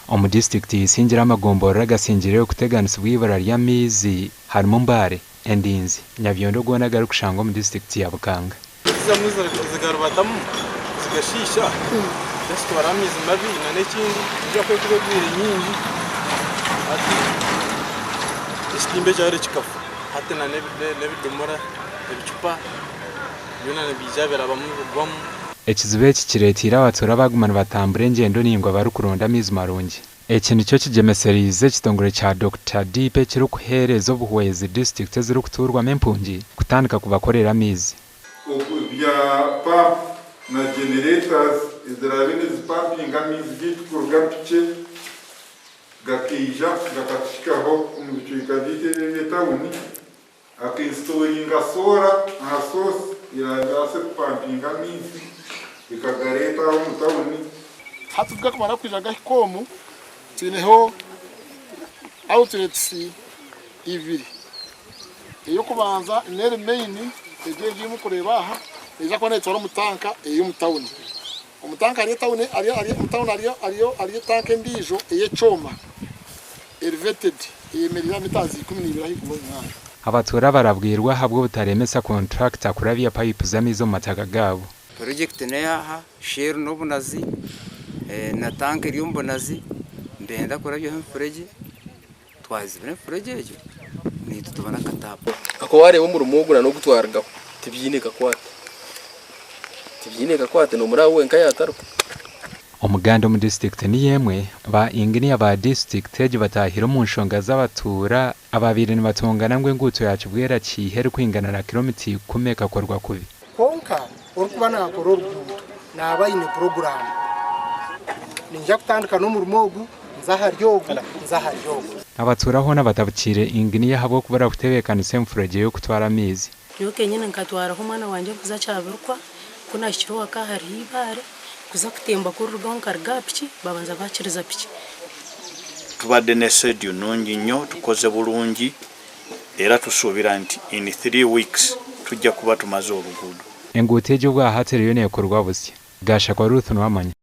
Omu disiturikiti Isingiro amagomborora agasingireyo kuteganisibwa eibura ry'amaizi harimu Mbale, Endinzi, Nyabyondo goona agarikushangwa omu disiturikiti ya Bukanga. Eziamwe zigarubatamu zigashiisha zitwara amaizi mabi n'ekindi enjura ku erikuba egwire nyingi hati ekitimba ekyahare kikafa hati n'ebidomora, ebicupa byona nibiija birabamu bigwamu. Ekizibu eki kireeteire abatuura baaguma nibatambura engyendo naingwa barikuronda amaizi marungi. Eki nikyo kigyemesereize ekitongore kya Dokita Deep ekirikuheereza obuhwezi disiturikiti ezirikutuurwamu empungi kutandika kubakorera amaizi. Bya pump na generators eziraabe nizipampinga amaizi gaitu kuruga Mpikye gakaija gakatuhikaho omu bicweka byaitu ebi eby'etawuni. Akainsitoringa soora aha source eraabaase kupampinga amaizi ekagareeta aha omu tawuni. Hati kugakumara kwija gahika omu, twineho outlets ibiri. Ey'okubanza n'eri main, egyo ei murikureeba aha, neija kuba neetwara omu tanka ey'omu tawuni. Omu tanka hariyo etawuni omu tawuni hariyo hariyo hariyo etanka endiijo ey'ekyoma elevated eyemereire aha mitazi 12 ahaiguru omu mwanya. Abatuura barabwirwe ahabw'obutaremesa kontrakita kurabya payipu z'amaizi omu mataka gaabo. Purojekiti n'eyaha Shell n'obunazi na tanka eri omu bunazi nibenda kurabyaho emifuregye, twazibira emifuregye egyo naitwe tubone akataapu. Ahakuba waareeba omurimo ogu n'ogu twarugaho tibiine kakwate, tibiine kakwate n'omuraawe wenka yaataruka. Omuganda omu disiturikiti niyo emwe, ba inginiya ba disiturikiti egi bataahire omu nshonga z'abatuura ababaire nibatongana ngu enguuto ya Kibwera Kiiha erikwingana na kiromita ikumi ekakorwa kubi. Kwonka orikuba naakora oruguuto naaba aine puroguraamu. Niinyija kutandika n'omurimo ogu, nze ahari ogu, nze ahari ogu. Abatuura hoona batabukiire inginiya ahabw'okubura kutebeekanisa emifuregye y'okutwara amaizi. Nyowe kenyini nkatwaraho omwana wangye nkuza Kyabirikwa, ku naahikire owaka hariho eibaare, kuza kutemba kurirugaho nkaruga aha piki, babanza baakiriza piki. Tubadde ne schedule nungi nnyo, tukoze bulungi era tusuubira nti in 3 weeks tujja kuba tumaze oluguudo. Enguuto egi obwahati eriyo nekorwa busya. Gashakwa Ruth Nuwamanya.